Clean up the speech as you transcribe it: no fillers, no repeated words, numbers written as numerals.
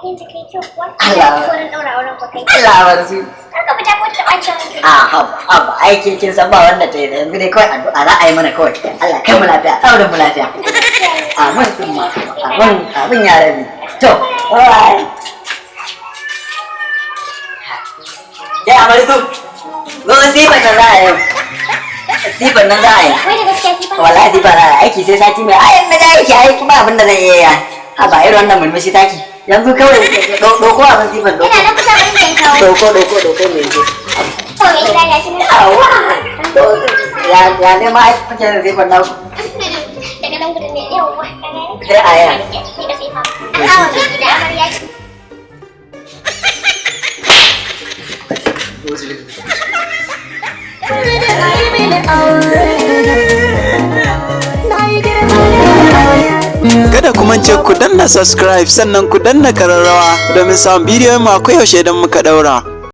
Yanzu kai kyau kuwa. Allah. Ko ran ɗaura auren ba kai. Allah ba su. Kar ka fita ko ta ɓace hankali. A haba haba, ai kin san ba wanda ta yi, yanzu dai kawai addu'a za a yi mana kawai. Allah kai mu lafiya, ɗaurin mu lafiya. Amin summa amin, amin ya rabi. To, bye. Ya amarsu, zo sifan nan za a yi. Sifan nan za a yi. Wai da gaskiya sifan? Wallahi sifan za a yi, aiki sai sati mai. Ai na ga aiki, ai kuma abin da zan iya yi. Haba, irin wannan murmushi taki. Yanzu kawai ɗauko abin sifan, ɗauko. Ina nan kusa, bari in kawo. Ɗauko, ɗauko, ɗauko mai je. To, mai gida, gashi nan. Awa! Ya ne ma ai kuke da sifan naku? Daga nan gudun ne, yawwa, ka gane? Sai a yi. Ni ka sifa. Awa, mai gida, amarya ce. Kada ku mance ku danna subscribe, sannan ku danna kararrawa domin samun bidiyon mu a koyaushe idan muka daura.